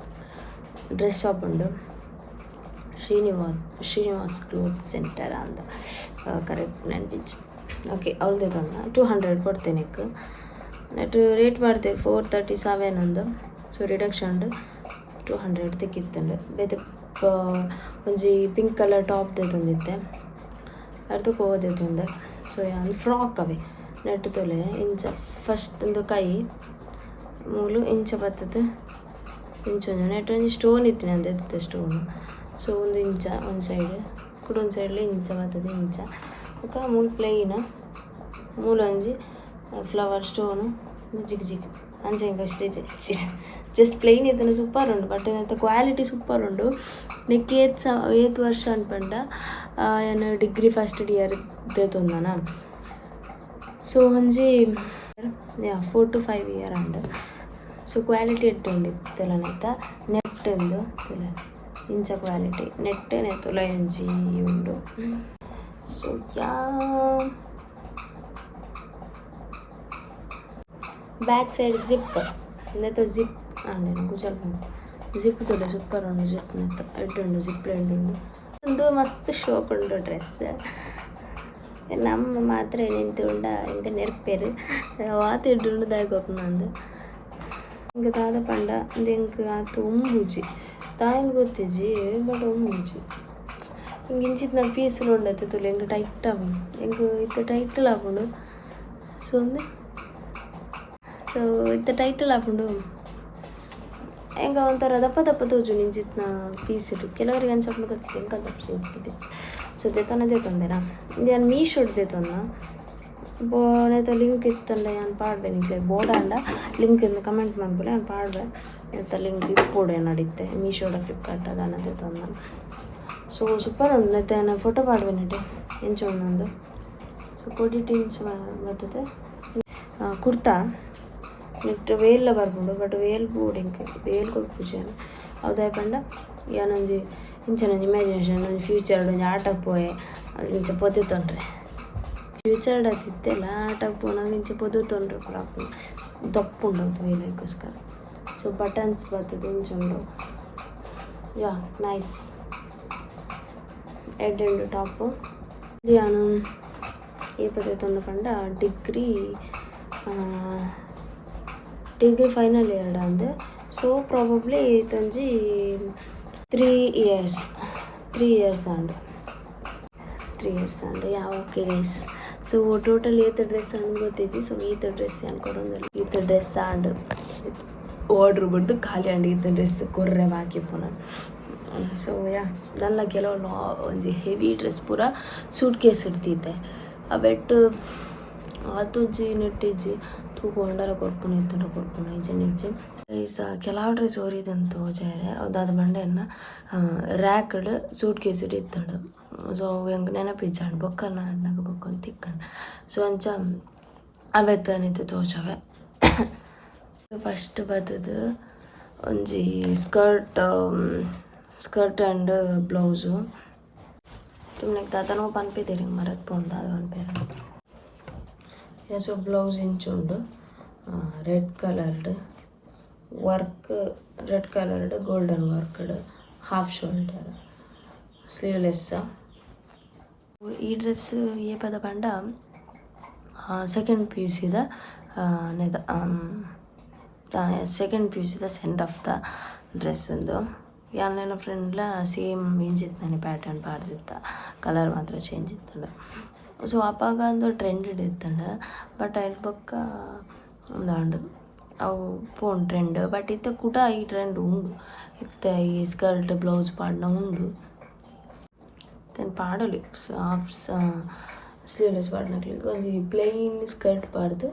ಡ್ರೆಸ್ ಶಾಪ್ ಉಂಡು, ಶ್ರೀನಿವಾಸ್ ಶ್ರೀನಿವಾಸ್ ಕ್ಲೋತ್ ಸೆಂಟರ್ ಅಂದ್, ಕರೆಕ್ಟ್ ನೆನ್ಪಿಜ್ಜಿ. ಓಕೆ, ಅವ್ಲು ದೆತೊಂದ. 200 ಕೊಡ್ತೇನೆ ನೆಕ್. ನೆಟ್ ರೇಟ್ ಪಾಡ್ದೆರ್ 437 ಅಂದ್. ಸೊ ರಿಡಕ್ಷನ್ 200 ತಿಕ್ಕಿತ್ತುಂಡು. ಬೇತೆ ಒಂಜಿ ಪಿಂಕ್ ಕಲರ್ ಟಾಪ್ ದೆತೊಂದಿತ್ತೆ, ಅರ್ಧಕ್ಕೆ ದೆತೊಂದೆ. ಸೊ ಯಾನ್ ಫ್ರಾಕ್ ಅವೆ. ನೆಟ್ ತೂಲೆ, ಇಂಚ ಫಸ್ಟ್ ಒಂದು ಕೈ ಮೂಲು ಇಂಚ ಬತ್ತುದು ಇಂಚ ಒಂಜಿ. ನೆಟ್ ಒಂಜಿ ಸ್ಟೋನ್ ಇತ್ತಿನ ಅಂದ್ ಸ್ಟೋನ್. ಸೊ ಒಂದು ಇಂಚ ಒಂದು ಸೈಡ್, ಕುಡ ಒಂಜಿ ಸೈಡ್ಲ ಇಂಚ ಬತ್ತುದು ಇಂಚ. ಬೊಕ ಮೂಲು ಪ್ಲೈನ್, ಮೂಲು ಒಂಜಿ ಫ್ಲವರ್ ಸ್ಟೋನ್ ಜಿಗ್ ಜಿಗ್ ಅಂಚ. ಎಂಕ್ ಇಷ್ಟ. ಜಸ್ಟ್ ಪ್ಲೈನ್ ಇತ್ತಂಡ ಸೂಪರ್ ಉಂಡು, ಬಟ್ ನೆತ್ತ ಕ್ವಾಲಿಟಿ ಸೂಪರ್ ಉಂಡು. ನೆಕ್ ಏತ್ ಸ ಏತ್ ವರ್ಷ ಅನ್ಪಂಡ, ಯಾನ್ ಡಿಗ್ರಿ ಫಸ್ಟ್ ಇಯರ್ ದೆತೊಂದನ. ಸೊ ಒಂಜಿ, ಯಾ, 4 ಟು 5 ಇಯರ್ ಆಂಡ್. ಸೊ ಕ್ವಾಲಿಟಿ ಎಡ್ಡೆ ಉಂಡು ಇತ್ತೆಲ ನೆತ್ತ. ನೆಟ್ ಉಂದು ತೂಲೆ, ಇಂಚ ಕ್ವಾಲಿಟಿ ನೆಟ್. ನೆತ್ತುಲ ಒಂಜಿ ಉಂಡು. So yeah, back side zip ನೆತ್ತ. ಜಿಪ್ ಆಂಡ್ ಕುಜಲ್ ಜಿಪ್ ತೂಲೆ, ಸೂಪರ್ ಉಂಡು ಜಿಪ್ ನೆತ್ತ. ಎಡ್ಡೆ ಉಂಡು, ಜಿಪ್ ಎಡ್ಡೆ ಉಂಡು. ಉಂದು ಮಸ್ತ್ ಶೋಕ್ ಉಂಡು ಡ್ರೆಸ್. ನಮ್ಮ ಮಾತ್ರ ನಿಂತುಂಡ ಎಂಕ್ ನೆರ್ಪೆರ್ ಆತ್ ಎಡ್ಡೆ ಉಂಡು, ದಾಯೆ ಕೊರ್ಪುನ ಅಂದ್. ಎಂಕ್ ದಾದ ಪಂಡ, ಉಂದು ಎಂಕ್ ಆತ್ ಒಂಬುಜಿ, ದಾಯೆಂದ್ ಗೊತ್ತಿಜ್ಜಿ, ಬಟ್ ಒಂಬುಜಿ ಎಂಕ್. ಇಂಚಿತ್ತಿನ ಪೀಸ್ಲು ಉಂಡತ್ತೆ ತೂಲೆ, ಎಂಕ್ ಟೈಟ್ ಆಪುಂಡು. ಎಂಕ್ ಇತ್ತೆ ಟೈಟ್ಲ ಆಪುಂಡು. ಸೊ ಉಂದು, ಸೊ ಇತ್ತೆ ಟೈಟಲ್ ಆಪುಂಡು. ಎಂಕ್ ಒಂಥರ ದಪ್ಪ ದಪ್ಪ ತೋಜುಂಡು ಇಂಚಿತ್ತಿನ ಪೀಸ್. ಕೆಲವರಿಗೆ ಅಂಚ ಆಪುಂಡು, ಗೊತ್ತಿಜ್ಜಿ. ಎಂಕ್ ಅಂಚ ಆಪುಜಿ ಇಂಚಿತ್ತಿ ಪೀಸ್. ಸೊ ದೆತೊನ ದೆತೊಂದೆನಾ, ಇಂದು ಯಾನ್ ಮೀಶೋಡ್ ದೆತೊನ್ನ. ನೆತ್ತ ಲಿಂಕ್ ಇತ್ತಂಡ ಯಾನ್ ಪಾಡ್ವೆ. ನಿಕ್ಲೆ ಬೋಡಾಂಡ ಲಿಂಕ್ ಇಂದು ಕಮೆಂಟ್ ಮನ್ಪುಲೆ, ಯಾನ್ ಪಾಡ್ವೆ. ನೆತ್ತ ಲಿಂಕ್ ಇಪ್ಪೊಡು ಎನ್ನಡ ಇತ್ತೆ. ಮೀಶೋಡ ಫ್ಲಿಪ್ಕಾರ್ಟ್ ದಾನ ದೆತೊಂದ. ಸೊ ಸೂಪರ್ ಉಂಡು. ನೆತ್ತ ಯಾನ್ ಫೋಟೋ ಪಾಡ್ವೆ ನೆಟೆ ಎಂಚ ಉಂಡು ಅಂದ್. ಸೊ ಕೊಡಿಟ್ ಇಂಚ ಬರ್ತದೆ. ಕುರ್ತಾ ನೆಟ್ ವೇಲ್ಲ ಬರ್ಪುಂಡು, ಬಟ್ ವೇಲ್ ಬೋಡು ಎಂಕ್, ವೇಲ್ ಕೊರ್ಪುಜಿ ಯಾನ್. ಅವು ದಾಯೆ ಪಂಡ, ಯಾನೊಂಜಿ ಇಂಚನ ಒಂಜಿ ಇಮ್ಯಾಜಿನೇಷನ್, ಒಂಜಿ ಫ್ಯೂಚರ್ಡ್ ಒಂಜಿ ಆಟಗ್ ಪೋಯೆ, ಇಂಚ ಪೊದೆತೊನ್ರೆ. ಫ್ಯೂಚರ್ಡ್ ಅತ್ತ್, ಇತ್ತೆಲ ಆಟಗ್ ಪೋನಗ ಇಂಚ ಪೊದೆತೊನ್ರೆ ಪೂರ ಆಪುಂಡು, ದಪ್ಪುಂಡು ಅದು ವೇಲ್, ಐಕೋಸ್ಕರ. ಸೊ ಬಟನ್ಸ್ ಬರ್ತದೆ, ಇಂಚ ಉಂಡು. ಯಾ, ನೈಸ್, ಎಡ್ಡೆ ಉಂಡು ಟಾಪು. ಯಾನ್ ಏಪ ದೆತೊಂಡ ಪಂಡ, ಡಿಗ್ರಿ ಡಿಗ್ರಿ ಫೈನಲ್ ಇಯರ್ಡ್ ಅಂದ್. ಸೊ ಪ್ರಾಬಬ್ಲಿ ಇತ್ತೊಂಜಿ 3 ಇಯರ್ಸ್, 3 ಇಯರ್ಸ್ ಆಂಡ್, 3 ಇಯರ್ಸ್ ಆಂಡ್. ಯಾ, ಓಕೆ ಗೈಸ್. ಸೊ ಟೋಟಲ್ ಏತ್ ಡ್ರೆಸ್ ಆಂಡ್ ಗೊತ್ತಿಜ್ಜಿ. ಸೊ ಈತ್ ಡ್ರೆಸ್ ಯಾನ್ ಕೊರೊಂದುಲ್ಲೆ. ಈತ್ ಡ್ರೆಸ್ ಆಂಡ್. ಆರ್ಡ್ರ್ ಬುಡ್ದು ಖಾಲಿ ಆಂಡ್. ಈತ್ ಡ್ರೆಸ್ ಕೊರ್ರೆ ಬಾಕಿ ಪೂರ. ಸೊ ಯಾ, ನಲ್ಲ ಕೆಲವು ಲಾ ಒಂಜಿ ಹೆವಿ ಡ್ರೆಸ್ ಪೂರ ಸೂಟ್ ಕೇಸ್ ಇಡ್ತಿದ್ದೆ. ಅವೆಟ್ ಆತೊಂಜಿ ನೆಟ್ಟಿಜ್ಜಿ. ತೂಕು ಕೊರ್ಪುನ ಇತ್ತಂಡ ಕೊರ್ಪುನ, ಇಜ್ಜಿಂಡ ಇಜ್ಜಿ. ಗೈಸ್, ಕೆಲವು ಡ್ರೆಸ್ ಒರಿದಂತ ತೋಜಾರೆ. ಅವು ದಾದ ಪಂಡ, ಎನ್ನ ರ್ಯಾಕ್ಡ್ ಸೂಟ್ ಕೇಸ್ ಇತ್ತಂಡು. ಸೊ ಎಂಕ್ ನೆನಪಿಜ್ಜಾಂಡ್. ಬೊಕ್ಕ ನಾಡ್ನಗ ಬೊಕ್ಕ ಒಂದು ತಿಕ್ಕಂಡ್. ಸೊ ಅಂಚ ಅವೆತ್ತನಿತ್ತೆ ತೋಜವೆ. ಫಸ್ಟ್ ಬತ್ತದು ಒಂಜಿ ಸ್ಕರ್ಟ್, ಸ್ಕರ್ಟ್ ಆ್ಯಂಡ್ ಬ್ಲೌಸು. ತುಮ್ನೆಗ್ ದಾದನೋ ಪನ್ಪಿದೆರ್, ಮರತ್ ಪೋಂಡು ದಾದ ಪನ್ಪೆರ್. ಸೊ ಬ್ಲೌಸ್ ಇಂಚುಂಡು, red coloured work, red coloured golden worked, half shoulder, sleeveless. ಈ ಡ್ರೆಸ್ ಏಪದ ಪಂಡ ಸೆಕೆಂಡ್ ಪಿಯುಸಿದ ನೆದ, ಸೆಕೆಂಡ್ ಪಿಯುಸಿದ ಸೆಂಡ್ ಆಫ್ the dress ಉಂದು. ಯಾನ್ ಫ್ರೆಂಡ್ಲ ಸೇಮ್ ಇಂಚಿತ್ತನೆ ಪ್ಯಾಟರ್ನ್ ಪಾಡ್ದಿತ್ತ, ಕಲರ್ ಮಾತ್ರ ಚೇಂಜ್ ಇತ್ತುಂಡು. ಸೊ ಅಪಗ ಅಂದು ಟ್ರೆಂಡ್ ಇತ್ತಂಡು, ಬಟ್ ಐಟ್ ಬೊಕ್ಕ ಉಂದಾಂಡ್, ಅವು ಪೋಂಡು ಟ್ರೆಂಡ್. ಬಟ್ ಇತ್ತೆ ಕುಡ ಈ ಟ್ರೆಂಡ್ ಉಂಡು. ಇತ್ತೆ ಈ ಸ್ಕರ್ಟ್ ಬ್ಲೌಸ್ ಪಾಡ್ನ ಉಂಡು. then ಪಾಡೊಲಿ ಹಾಫ್ ಸ್ಲೀವ್ಲೆಸ್ ಪಾಡ್ನಕ್ಲೆಗ್ ಒಂಜಿ ಪ್ಲೈನ್ ಸ್ಕರ್ಟ್ ಪಾಡ್ದು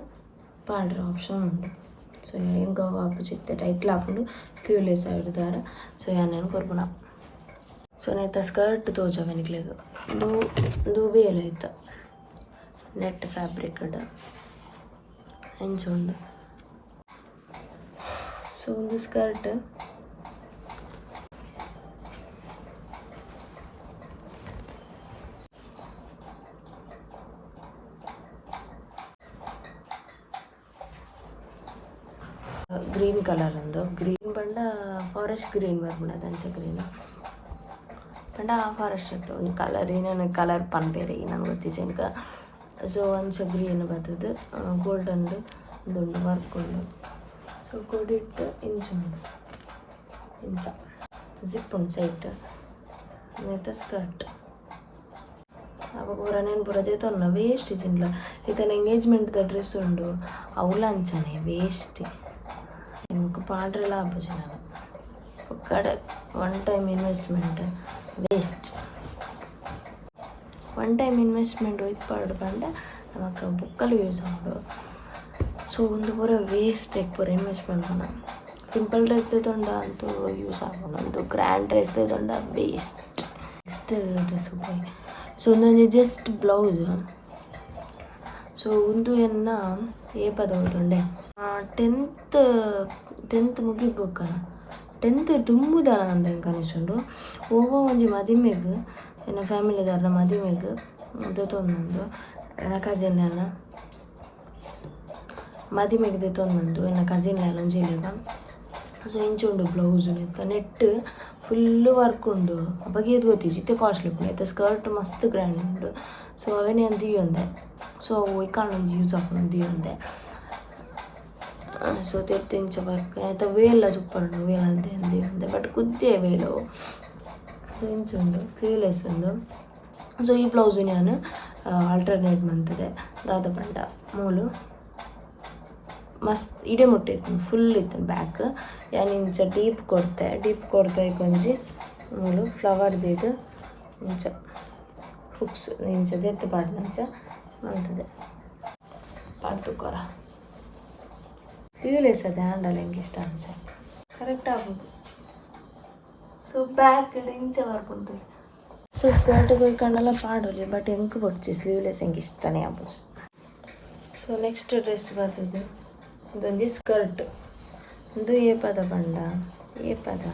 ಪಾಡ್ರೆ ಆಪ್ಷನ್ ಉಂಡು. ಸೊ ಎಂಕ್ ಅವು ಆಪುಜಿ, ಇತ್ತೆ ಟೈಟ್ಲ ಆಪುಂಡು ಸ್ಲೀವ್ಲೆಸ್ ಆಯಿಡ್ದಾರ. ಸೊ ಯಾನ್ ಕೊರ್ಪುನ. ಸೊ ನೆತ್ತ ಸ್ಕರ್ಟ್ ತೋಜವೆ ನಿಕ್ಲೆಗ್. ಉಂದು ಉಂದು ವೇಲ್ ಐತ ನೆಟ್ ಫ್ಯಾಬ್ರಿಕ್ ಎಂಚ ಉಂಡು. ಸೊ ಒಂದು ಸ್ಕರ್ಟ್. ಗ್ರೀನ್ ಕಲರ್ ಉಂದು. ಗ್ರೀನ್ ಪಂಡ ಫಾರೆಸ್ಟ್ ಗ್ರೀನ್ ಬರ್ಪುಂಡು, ಅಂಚ ಗ್ರೀನ್ ಪಂಡ ಫಾರೆಸ್ಟ್ ಇತ್ತು. ಒಂಜಿ ಕಲರ್ ಏನೇನು ಕಲರ್ ಪನ್ಪೆರ್ ನನ್ಗೆ ಗೊತ್ತಿಜ್ಜಿ ಎಂಕ್. ಸೊ ಅಂಚ ಗ್ರೀನ್ ಬತ್ತುದು ಗೋಲ್ಡನ್ ಉಂದುಂಡು, ವರ್ಕ್ ಉಂಡು. ಸೊ ಕೊಡಿಟ್ ಇಂಚ ಉಂಡು, ಇಂಚ ಜಿಪ್ ಉಂಡು ಸೈಡ್. ನೆತ್ತ ಸ್ಕರ್ಟ್. ಅಪಗ ಪೂರ ನೆನ್ ಪೂರ ದೆತೊನ್ನ ವೇಸ್ಟ್ ಇಜ್ಜಿಂಡ್ಲ. ಇತ್ತನ ಎಂಗೇಜ್ಮೆಂಟ್ ದ ಡ್ರೆಸ್ ಉಂಡು, ಅವುಲ ಅಂಚನೆ ವೇಸ್ಟ್. ಎಂಕ್ ಪಾಡ್ರೆಲ ಆಪುಜಿ ನನ ಕಡೆ. One time investment waste. One time investment ಒಯ್ತ್ ಪಾಡ್ ಪಂಡ ನಮಕ್ ಬೊಕ್ಕಲ ಯೂಸ್ ಆಪುಂಡು. ಸೊ ಉಂದು ಪೂರ ವೇಸ್ಟ್ ಪೂರ ಇನ್ವೆಸ್ಟ್ಮೆಂಟ್ ಪಂಡ. ಸಿಂಪಲ್ ಡ್ರೆಸ್ ದೆತೊಂಡ ಅಂತೂ ಯೂಸ್ ಆಪುಂಡು, ಉಂದು ಗ್ರ್ಯಾಂಡ್ ಡ್ರೆಸ್ ದೆತೊಂಡ ವೇಸ್ಟ್. ನೆಕ್ಸ್ಟ್ ಡ್ರೆಸ್ ಪೋಯಿ. ಸೊ ಉಂದೊಂಜಿ ಜಸ್ಟ್ ಬ್ಲೌಸ್. ಸೊ ಉಂದು ಎನ್ನ ಏಪದ ಗೊತ್ತುಂಡೆ? ಟೆಂತ್ ಟೆಂತ್ ಮುಗಿದ್ ಬೊಕ್ಕನ, ಟೆಂತ್ ದುಂಬುದಾನ ಅಂದ್ ಎಂಕ್ ಅನಿಸುಂಡು. ಒವ್ವ ಒಂಜಿ ಮದಿಮೆಗ್, ಎನ್ನ ಫ್ಯಾಮಿಲಿದಾರ್ನ ಮದಿಮೆಗ್ ದೆತೊಂದುಂಡು. ಎನ್ನ ಕಸಿನ್ ಮದಿಮೆಗ್ ದೆತೊಂದುಂಡು, ಎನ್ನ ಕಸಿನ್ ಒಂಜಿ ಇಲ್ಲೆಗ. ಸೊ ಇಂಚ ಉಂಡು ಬ್ಲೌಸ್. ನೆತ್ತ ನೆಟ್ ಫುಲ್ ವರ್ಕ್ ಉಂಡು. ಅಪಗ ಏತ್ ಗೊತ್ತಿಜ್ಜಿ, ಇತ್ತೆ ಕಾಸ್ಟ್ಲಿ ಉಪ್ಪುಂಡು. ಇತ್ತೆ ಸ್ಕರ್ಟ್ ಮಸ್ತ್ ಗ್ರ್ಯಾಂಡ್ ಉಂಡು. ಸೊ ಅವೆನೆ ಯಾನ್ ದೀಯೊಂದೆ. ಸೊ ಅವು ಒಯ್ಕಾಂಡ ಒಂಜಿ ಯೂಸ್ ಆಪುಂಡು ದೀಯೊಂದೆ. ಸೊ ತಿರ್ತ್ ಇಂಚ ವರ್ಕ್. ಐತ ವೇಲ್ ಸೂಪರ್ ಉಂಡು, ವೇಲ್ ಅಂತೆ ದೀಯೊಂದೆ, ಬಟ್ ಕುದ್ದೆ ವೇಲ್ ಅವು. ಸೊ ಇಂಚ ಉಂಡು, ಸ್ಲೀವ್ಲೆಸ್ ಉಂಡು. ಸೊ ಈ ಬ್ಲೌಸ್ ಯಾನ್ ಆಲ್ಟರ್ನೇಟ್ ಮಂತುದೆ. ದಾದ ಪಂಡ ಮೂಲು ಮಸ್ತ್ ಇಡೆ ಮುಟ್ಟ ಇತ್ತುಂಡು, ಫುಲ್ ಇತ್ತುಂಡು ಬ್ಯಾಕ್. ಯಾನ್ ಇಂಚ ಡೀಪ್ ಕೊರ್ತೆ. ಡೀಪ್ ಕೊರ್ತೆ ಒಂಜಿ ಮೂಲು ಫ್ಲವರ್ ದೀದ್ ಇಂಚ ಹುಕ್ಸ್ ಇಂಚ ದೆತ್ತ್ ಪಾಡ್ನಂಚ ಮಂತುದೆ. ಪಾಡ್ದ್ ತೂಕೊರ. ಸ್ಲೀವ್ಲೆಸ್ ಅದೇ ಆಂಡಲ ಎಂಕ್ ಇಷ್ಟ ಅಂಚ ಕರೆಕ್ಟ್ ಆಪುಂಡು. ಸೊ ಬ್ಯಾಕ್ ಇಂಚ ಬರ್ಪುಂಡು. ಸೊ ಸ್ಕರ್ಟ್ ಕೊಯ್ಕಂಡಲ ಪಾಡೊಲಿ, ಬಟ್ ಎಂಕ್ ಬೊಡ್ಚಿ ಸ್ಲೀವ್ಲೆಸ್, ಎಂಕ್ ಇಷ್ಟನೇ ಆಪುಜಿ. ಸೊ ನೆಕ್ಸ್ಟ್ ಡ್ರೆಸ್ ಬತ್ತುದು ಉಂದೊಂಜಿ ಸ್ಕರ್ಟ್. ಉಂದು ಏಪದ ಪಂಡ, ಏಪದ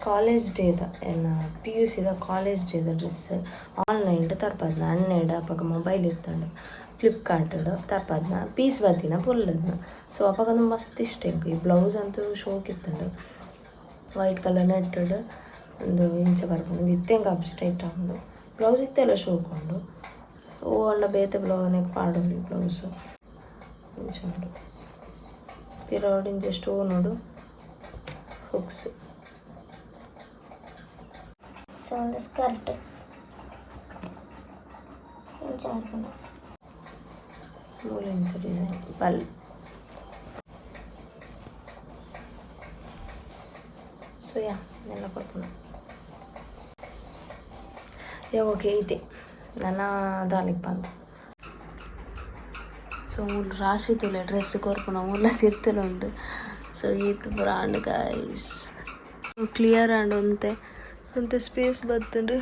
ಕಾಲೇಜ್ ಡೇದ, ಎನ್ನ ಪಿಯುಸಿದ ಕಾಲೇಜ್ ಡೇದ ಡ್ರೆಸ್. ಆನ್ಲೈನ್ ತರ್ಪದ್ನ ಅಣ್ಣೆಡ. ಅಪಗ ಮೊಬೈಲ್ ಇತ್ತುಂಡು. ಫ್ಲಿಪ್ಕಾರ್ಟ್ ತರ್ಪದ್ನ, ಪೀಸ್ ಬತ್ತಿನ ಪೊಲ್ಲುದ. ಸೊ ಅಪಗ ಮಸ್ತ್ ಇಷ್ಟ ಎಂಕ್. ಈ ಬ್ಲೌಸ್ ಅಂತೂ ಶೋಕ್ ಇತ್ತುಂಡು. ವೈಟ್ ಕಲರ್ ನೆಟ್ಟೆಡ್ ಉಂದು ಇಂಚ ಬರ್ಪುಂಡು. ಉಂದು ಇತ್ತೆ ಎಂಕ್ ಆಪುಜಿ, ಟೈಟ್ ಆಪುಂಡು. ಬ್ಲೌಸ್ ಇತ್ತೆಲ್ಲ ಶೋಕ್ ಉಂಡು. ಓ ಅಂಡ ಬೇತೆ ಬ್ಲೌಸ್ ಪಾಡೊಲಿ. ಬ್ಲೌಸ್ ಇಂಚ ಉಂಡು. ಪಿರವುಡು ಇಂಚ ಸ್ಟೋನ್ ಉಂಡು, ಹುಕ್ಸ್. ಸೊ ಒಂದು ಸ್ಕರ್ಟ್ ಇಂಚ ಬರ್ಪುಂಡು. ಮೂಲು ಇಂಚ ಡಿಸೈನ್ ಪಲ್. ಸೊ ಯಾ, ನೆಲ್ಲ ಕೊರ್ಪುನು. ಯಾ, ಓಕೆ, ಐತೆ ನನ ದಾಲಿಗೆ ಪಂದ್. ಸೊ ಮೂಲು ರಾಶಿ ತೂಲೆ, ಡ್ರೆಸ್ ಕೊರ್ಪುನ ಮೂಲ ತಿರ್ತುಲ ಉಂಡು. ಸೊ ಈತ್ ಪೂರ ಆಂಡ್ ಗಾಯ್ಸ್. ಕ್ಲಿಯರ್ ಆಂಡ್. ಒಂತೆ ಒಂತೆ ಸ್ಪೇಸ್ ಬತ್ತುಂಡು.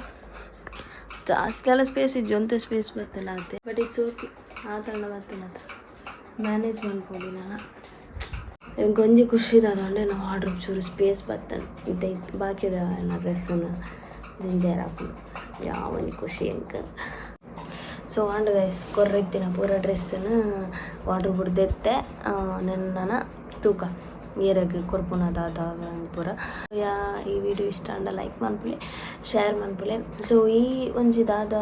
ಜಾಸ್ತಿ ಎಲ್ಲ ಸ್ಪೇಸ್ ಇಜ್ಜಿ, ಒಂತೆ ಸ್ಪೇಸ್ ಬತ್ತುಂಡು ಆತೆ. But it's okay, ಆತಂಡ ಬತ್ತುಂಡು. ಮ್ಯಾನೇಜ್ ಮನ್ಪೊಲಿ ನನ. ಎಂಕ್ ಒಂಜಿ ಖುಷಿ ದಾದಂಡ, ಎನ್ನ ವಾರ್ಡ್ರೋಬ್ ಚೂರು ಸ್ಪೇಸ್ ಬತ್ತನ್. ಇತ್ತೆ ಬಾಕಿದ ಎನ್ನ ಡ್ರೆಸ್ಸನ್ನು ಜಿಂಜೇರ್ ಆಪುಂಡು. ಯಾವ ಒಂಜಿ ಖುಷಿ ಎಂಕ್. ಸೊ ಆಂಡ್ ಗೈಸ್, ಕೊರ್ರಿತ್ತಿನ ಪೂರ ಡ್ರೆಸ್ಸನ್ನು ವಾರ್ಡ್ರೋಬ್ ದೆತ್ತೆ. ನೆನ್ನ ತೂಕ, ಏರೆಗ್ ಕೊರ್ಪುನ ದಾದ ಪೂರ. ಯಾ, ಈ ವಿಡಿಯೋ ಇಷ್ಟ ಆಂಡ ಲೈಕ್ ಮನ್ಪುಲೆ, ಶೇರ್ ಮನ್ಪುಲೆ. ಸೊ ಈ ಒಂಜಿ ದಾದ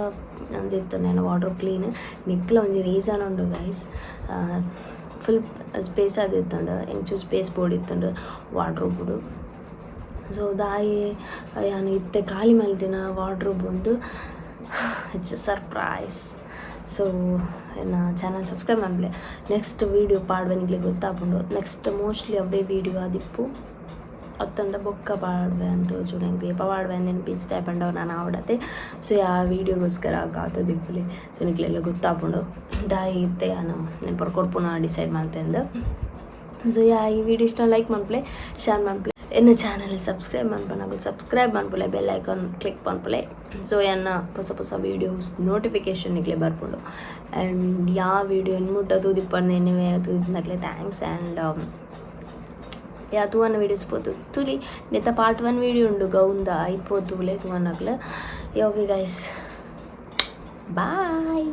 ಒಂದಿತ್ತು ನಾನು ವಾರ್ಡ್ರೋಬ್ ಕ್ಲೀನ್ ನಿಕ್ಲ ಒಂಜಿ ರೀಸನ್ ಉಂಡು ಗೈಸ್. ಫುಲ್ ಸ್ಪೇಸ್ ಆದಿತ್ತುಂಡು, ಎಂಚು ಸ್ಪೇಸ್ ಬೋಡಿತ್ತುಂಡು ವಾರ್ಡ್ರೋಬುಡು. ಸೊ ದಾಯಿ ಯಾನ್ ಇತ್ತೆ ಖಾಲಿ ಮಲ್ದಿನ ವಾರ್ಡ್ರೋಬ್ ಒಂದು it's a surprise. So ಎನ್ನ ಚಾನಲ್ ಸಬ್ಸ್ಕ್ರೈಬ್ ಮನ್ಪುಲೆ. ನೆಕ್ಸ್ಟ್ ವೀಡಿಯೋ ಪಾಡ್ವೆ, ನಿಕ್ಲೆ ಗೊತ್ತಾಪುಂಡು. ನೆಕ್ಸ್ಟ್ ಮೋಸ್ಟ್ಲಿ ಅವೇ ವೀಡಿಯೋ ಆದಿಪ್ಪು, ಅತ್ತಂಡ ಬೊಕ್ಕ ಪಾಡ್ವೆ ಅಂತ ತೋಜುಂಡು ಎಂಕ್. ಏಪ ಪಾಡ್ವೆ ನೆನ್ಪಿಜ್ದೆ ಪಂಡ ನಾನು ಆವಡತೆ. ಸೊ ಆ ವೀಡಿಯೋಗೋಸ್ಕರ ಕಾತುದಿಪ್ಪುಲೆ. ಸೊ ನಿಕ್ಲೆಲ್ಲ ಗೊತ್ತಾಪುಂಡು ದಾಯಿ ಇತ್ತೆ ಯಾನು ನೆನ್ಪು ಕೊರ್ಪುನ ಡಿಸೈಡ್ ಮಲ್ತೆಂದು. ಸೊ ಯಾ, ಈ ವಿಡಿಯೋ ಇಷ್ಟ ಲೈಕ್ ಮನ್ಪುಲೆ, ಶೇರ್ ಮನ್ಪುಲೆ. ಎನ್ನ ಚಾನಲ್ ಸಬ್ಸ್ಕ್ರೈಬ್ ಮನ್ಪುನಕುಲು ಸಬ್ಸ್ಕ್ರೈಬ್ ಮನ್ಪುಲೆ, ಬೆಲ್ ಐಕಾನ್ ಕ್ಲಿಕ್ ಮನ್ಪುಲೆ. ಸೊ ಎನ್ನ ಹೊಸ ಹೊಸ ವೀಡಿಯೋಸ್ ನೋಟಿಫಿಕೇಶನ್ ನಿಕ್ಲೆ ಬರ್ಪುಂಡು. ಆ್ಯಂಡ್ ಯಾವ ವೀಡಿಯೋ ಮುಟ್ಟ ತೂದಿಪ್ಪಂದು ಎನಿವೆ ತೂದಿನಕ್ಲೆ thanks. And yeah, ತೂವನ್ನ videos ಪೋತು ತುಲಿ. ನೆತ್ತ ಪಾರ್ಟ್ 1 ವೀಡಿಯೋ ಉಂಡು ಗೌಂದ, ಐಟ್ ಪೋತು ತೂಲೆ ತೂವನ್ನಕ್ಲೆ. Okay guys, bye.